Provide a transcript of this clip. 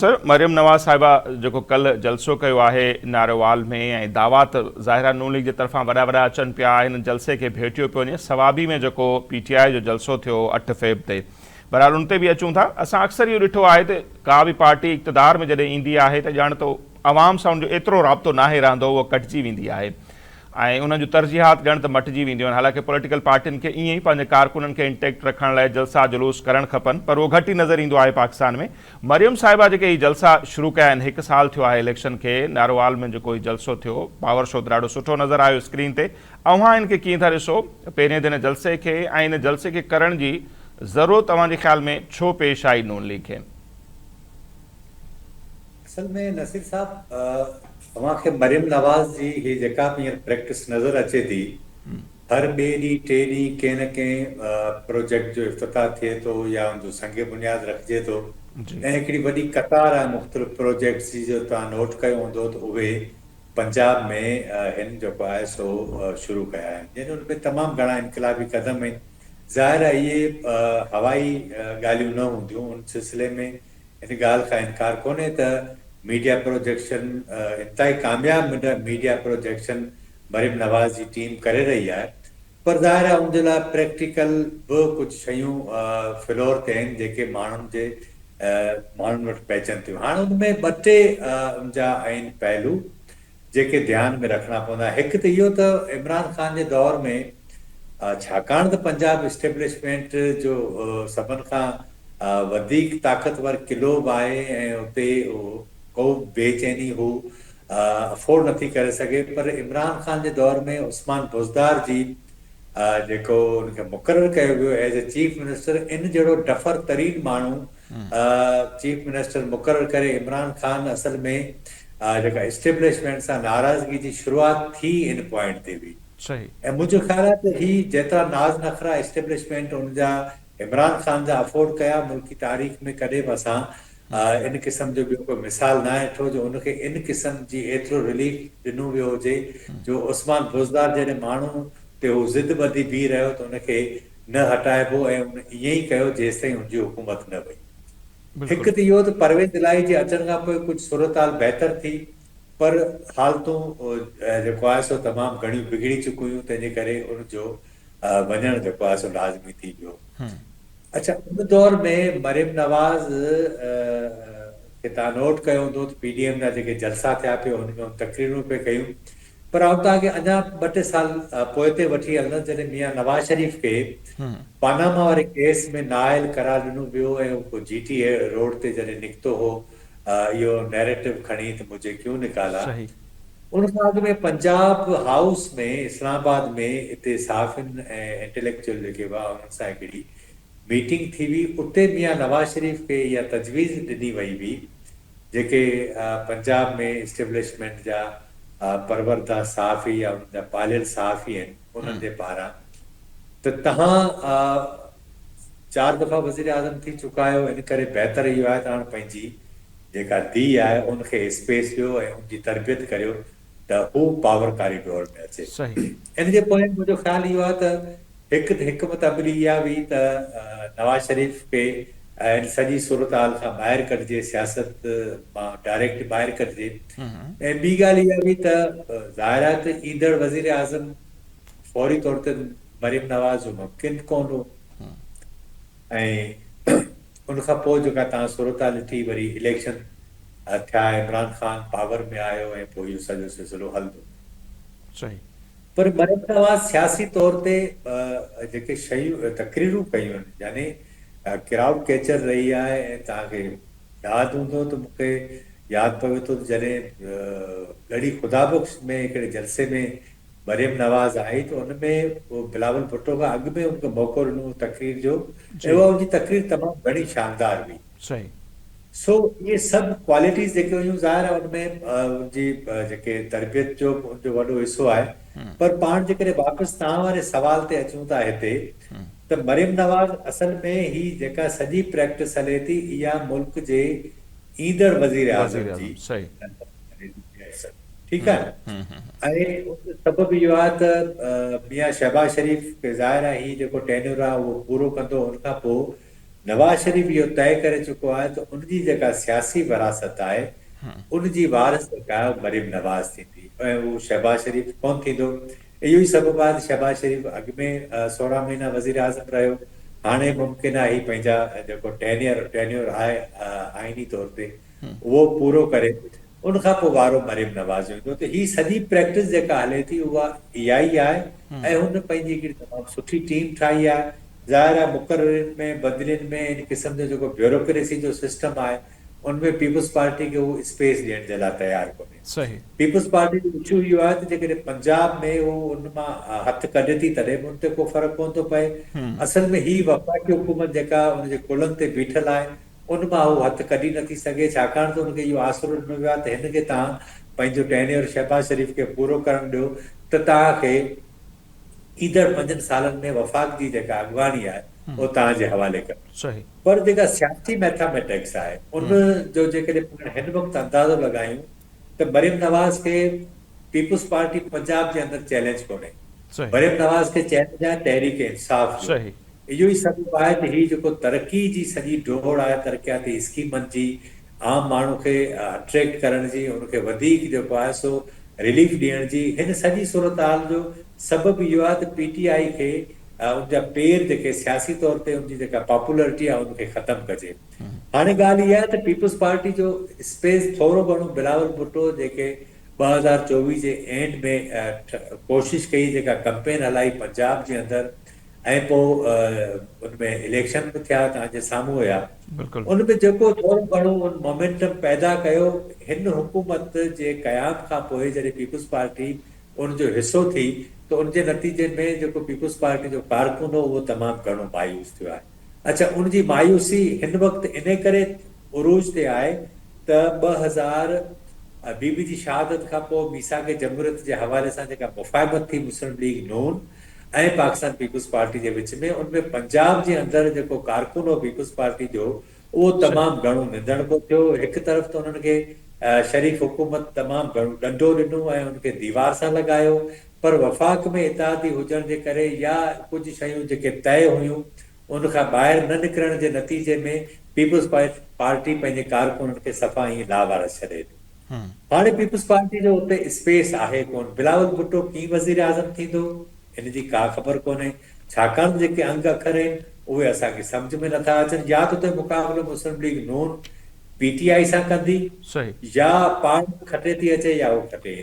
سر مريم نواز صاحبه جيڪو ڪلهه جلسو ڪيو آهي نارووال ۾ ۽ دعويٰ ته ظاهر آهي نون ليگ جي طرفان وڏا وڏا اچن پيا هن جلسي کي ڀيٽيو پيو وڃي صوابي ۾ جيڪو پي ٽي آء جو جلسو ٿيو 8 فيب تي بهرحال ان تي به اچون ٿا اسان اڪثر اهو ڏٺو آهي ته ڪا به پارٽي اقتدار ۾ جڏهن ايندي آهي ته ڄڻ ته عوام سان ان جو ايترو رابطو ناهي رهندو اهو ڪٽجي ويندي آهي ۽ انهن جون ترجيحات ڄڻ ته مٽجي وينديون آهن، حالانڪه پوليٽيڪل پارٽين کي ائين ئي پنهنجي ڪارڪنن کي انٽيڪٽ رکڻ لاء جلسا جلوس ڪرڻ کپن پر اهو گهٽ ئي نظر ايندو آهي پاڪستان ۾ مريم صاحبه جيڪي هي جلسا شروع ڪيا آهن هڪ سال ٿيو آهي اليڪشن کي نارووال ۾ جيڪو هي جلسو ٿيو پاور شو ته ڏاڍو سٺو نظر آيو اسڪرين تي اوهان ان کي ڪيئن ٿا ڏسو پهرين ته هن جلسي کي ۽ ان جلسي کي ڪرڻ جي ضرورت اوهان جي خيال ۾ ڇو پيش آئي نون ليگ کي؟ اصل ۾ نصير صاحب اوهان کي مريم نواز جي هي جيڪا به هينئر پريڪٽس نظر اچي ٿي هر ٻئي ڏينهن ٽئين ڏينهن ڪنهن نه ڪنهن پروجيڪٽ جو افتتاح ٿئي ٿو يا ان جو سنگ بنياد رکجي ٿو ۽ هڪڙي وڏي قطار آهي مختلف پروجيڪٽس جي جو توهان نوٽ ڪيو هوندو ته اهي پنجاب ۾ هن جيڪو آهي سو شروع ڪيا آهن يعني ان ۾ تمام گهڻا انقلابي قدم آهن ظاهر آهي اهي هوائي ڳالهيون نه هونديون ان سلسلي ۾ ان ڳالهه کان انڪار ڪونهي ته ميڊيا پروجيڪشن انتهائي ڪامياب ميڊيا پروجيڪشن مريم نواز جي ٽيم ڪري رهي آهي پر ظاهر آهي ان جي لاء پريڪٽيڪل به ڪجهه شيون فلور تي آهن جيڪي ماڻهن جي ماڻهن وٽ پهچن ٿيون هاڻ ان ۾ ٻه ٽي ان جا آهن پهلو جيڪي ڌيان ۾ رکڻا پوندا. هڪ ته اهو ته عمران خان جي دور ۾ ڇاڪاڻ ته پنجاب اسٽيبلشمينٽ جو سڀن کان وڌيڪ طاقتور قلعو به آهي ۽ اتي ڪو به بي چيني هو افورڊ نٿي ڪري سگهي پر عمران خان جي دور ۾ عثمان بوزدار جي جيڪو ان کي مقرر ڪيو ويو ايز اي چيف منسٽر ان جهڙو ڊفر ترين ماڻهو چيف منسٽر مقرر ڪري عمران خان اصل ۾ جيڪا اسٽيبلشمينٽ سان ناراضگي جي شروعات ٿي ان پوائنٽ تي هئي ۽ منهنجو خيال آهي ته هي جيترا ناز نخرا اسٽيبلشمينٽ ان جا عمران خان جا افورڊ ڪيا ملڪي تاريخ ۾ ڪڏهن به اسان ان قسم جو ٻيو ڪو مثال ناهي ڏٺو جو ان کي ان قسم جي ايترو رليف ڏنو ويو هجي جو عثمان بوزدار جهڙي ماڻهو تي هو ضد ٻڌي بيهي رهيو ته ان کي نه هٽائبو ۽ ان ائين ئي ڪيو جيستائين ان جي حڪومت نه وئي. هڪ ته اهو ته پرويز الاهي جي اچڻ کان پوء ڪجهه صورتحال بهتر ٿي پر حالتون جيڪو آهي سو تمام گهڻيون بگڙي چڪيون هيون تنهن جي ڪري ان جو وڃڻ جيڪو آهي سو لازمي ٿي ويو. اڇا ان دور ۾ مريم نواز کي توهان نوٽ ڪيو هوندو ته پي ڊي ايم جا جيڪي جلسا ٿيا پئي ان ۾ هن تقريرون پئي ڪيون پر آئون توهان کي اڃا ٻه ٽي سال پوئتي وٺي هلندس جڏهن ميان نواز شريف کي پاناما واري ڪيس ۾ نااهل قرار ڏنو ويو ۽ هو پوء جي ٽي اي روڊ تي جڏهن نڪتو هو اهو نيريٽو کڻي ته مجهي ڪيون نڪالا ان کان اڳ ۾ پنجاب هائوس ۾ اسلام آباد ۾ اتي صحافين ۽ انٽيليڪچوئل جيڪي هئا انهن سان هڪڙي ميٽنگ ٿي هئي اتي ميان نواز شريف کي اها تجويز ڏني وئي هئي جيڪي پنجاب ۾ اسٽيبلشمينٽ جا پرورده صحافي يا انهن جا پاليل صحافي آهن انهن جي پاران ته توهان چار دفعا وزير اعظم ٿي چڪا آهيو ان ڪري بهتر اهو آهي ته هاڻ پنهنجي جيڪا ڌيء آهي ان کي اسپيس ڏيو ۽ ان جي تربيت ڪريو ته هو پاور ڪاريڊور ۾ اچي. ان جي پويان منهنجو خيال اهو آهي ته هڪ ته حڪمت عملي اها هئي ته نواز شريف کي ان سڄي صورتحال کان ٻاهر ڪڍجي، سياست مان ڊائريڪٽ ٻاهر ڪڍجي ۽ ٻي ڳالهه اها هئي ته ظاهر آهي ته ايندڙ وزيراعظم فوري طور تي مريم نواز جو ممڪن ڪونه هو ۽ ان کان پوء جيڪا توهان صورتحال ڏٺي وري اليڪشن ٿيا عمران خان پاور ۾ آيو ۽ پوء اهو سڄو سلسلو هلندو ويو. پر مريم نواز سياسي طور تي جيڪي شيون تقريرون ڪيون آهن يعني ڪرائوڊ ڪيچر رهي آهي ۽ توهان کي ياد هوندو ته مون کي ياد پوي ٿو ته جڏهن ڳڙهي خدا بخش ۾ هڪڙي جلسي ۾ مريم نواز آئي ته ان ۾ بلاول ڀٽو کان اڳ ۾ ان کي موقعو ڏنو هو تقرير جو ۽ اها ان جي تقرير تمام گهڻي شاندار هئي. سو اهي سڀ ڪوالٽيز جيڪي هيون ظاهر آهي ان ۾ ان جي جيڪي تربيت جو به ان جو وڏو حصو آهي پر پاڻ جيڪڏهن واپس توهان واري سوال تي اچون ٿا هتي ته مريم نواز اصل ۾ هي جيڪا سڄي پريڪٽس هلي ٿي اها ملڪ جي ايندڙ وزيراعظم جي ٺيڪ آهي ۽ ان جو سبب اهو آهي ته ميان شهباز شريف کي ظاهر آهي هي جيڪو ٽينيور آهي اهو پورو ڪندو ان کان پوء نواز شريف اهو طئي ڪري چڪو آهي ته ان جي جيڪا سياسي وراثت آهي ان جي وارث جيڪا آهي اها مريم نواز ٿيندي ۽ اهو شهباز شريف ڪونه ٿيندو. اهو ئي سبب آهي ته شهباز شريف اڳ ۾ 16 مهينا وزيراعظم رهيو، هاڻي ممڪن آهي هي پنهنجا جيڪو ٽينيئر، Tenure، آهي آئيني طور تي اهو پورو ڪري ان کان پوء وارو مريم نواز جو ايندو ته هي سڄي پريڪٽس جيڪا هلي ٿي اها اها ئي آهي ۽ هن پنهنجي هڪڙي تمام سٺي ٽيم ٺاهي آهي. ظاهر آهي مقررين ۾ بدلين ۾ ان قسم جو جيڪو بيوروڪريسي جو سسٽم آهي ان ۾ پيپلز پارٽي کي هو اسپيس ڏيڻ جي لاء تيار ڪونهي. پيپلز پارٽي جو اشو اهو آهي ته جيڪڏهن پنجاب ۾ هو ان مان هٿ ڪڍي ٿي تڏهن به ان تي ڪو فرق ڪونه ٿو پئي. اصل ۾ هي وفاقي حڪومت جيڪا ان جي ڪلهن تي بيٺل آهي ان مان هو هٿ ڪڍي نٿي سگهي، ڇاڪاڻ ته ان کي اهو آسرو ڏنو ويو آهي ته هن کي توهان پنهنجو ٽينيئر شهباز شريف کي پورو ڪرڻ ڏيو ته توهان کي ايندڙ پنجن سالن ۾ وفاق جي جيڪا اڳواڻي آهي اهو توهان جي حوالي ڪبي. پر جيڪا سياسي ميٿاميٽڪس آهي ان جو جيڪڏهن پاڻ هن وقت اندازو لڳايون ته مريم نواز کي پيپلز پارٽي پنجاب جي اندر چئلينج ڪونهي، مريم نواز کي چئلينج آهي تحريڪ انصاف جو. اهو ئي سبب آهي ته هي جيڪو ترقي جي سڄي ڊوڙ آهي ترقياتي اسڪيمن جي عام ماڻهو کي اٽريڪٽ ڪرڻ جي ان کي وڌيڪ جيڪو آهي سو رليف ڏيڻ جي هن سڄي صورتحال جو سبب اهو آهي ته پي ٽي آء کي ان جا پير جيڪي سياسي طور تي ان جي جيڪا پاپولرٽي آهي ان کي ختم ڪجي. هاڻي ڳالهه اها آهي ته پيپلز پارٽي جو اسپيس ٿورو گهڻو بلاول ڀٽو جيڪي 2024 جي اينڊ ۾ ڪوشش ڪئي جيڪا ڪمپين هلائي پنجاب جي اندر ۽ پوء ان ۾ اليڪشن به ٿيا توهان جي سامهون هيا ان ۾ جيڪو ٿورو گهڻو ان مومينٽم پيدا ڪيو هن حڪومت جي قيام کان پوء جڏهن پيپلز پارٽي ان جو حصو ٿي ته ان جي نتيجي ۾ جيڪو پيپلز پارٽي جو ڪارڪن هو اهو تمام گهڻو مايوس ٿيو آهي اڇا ان جي مايوسي هن وقت انهي ڪري عروج تي آهي ته 2000 بي بي جي شهادت کان پوء ميثاق جمهوريت جي حوالي سان جيڪا مفاهمت ٿي مسلم ليگ نون ۽ پاڪستان پيپلز پارٽي جي وچ ۾ ان ۾ پنجاب جي اندر جيڪو ڪارڪن هو پيپلز پارٽي جو اهو تمام گهڻو نڌڻڪو ٿيو. هڪ طرف ته انهن کي شريف حڪومت تمام گهڻو ڏنڊو ڏنو ۽ ان کي ديوار سان لڳايو پر وفاق ۾ اتحادي هجڻ جي ڪري يا ڪجهه شيون جيڪي طئي هيون ان کان ٻاهر نه نڪرڻ جي نتيجي ۾ پيپلز پارٽي پنهنجي ڪارڪنن کي صفا ائين لاوارث ڇڏي ڏنو. هاڻي پيپلز پارٽي جو اتي اسپيس آهي ڪونه، بلاول ڀٽو ڪيئن وزيراعظم ٿيندو ان جي ڪا خبر ڪونهي، ڇاڪاڻ ته جيڪي انگ اکر آهن اهي اسان کي سمجهه ۾ نٿا اچن، يا ته اتي مقابلو مسلم ليگ نون پي ٽي آء سان ڪندي يا پاڻ کٽي ٿي اچي يا هو کٽي ايندي.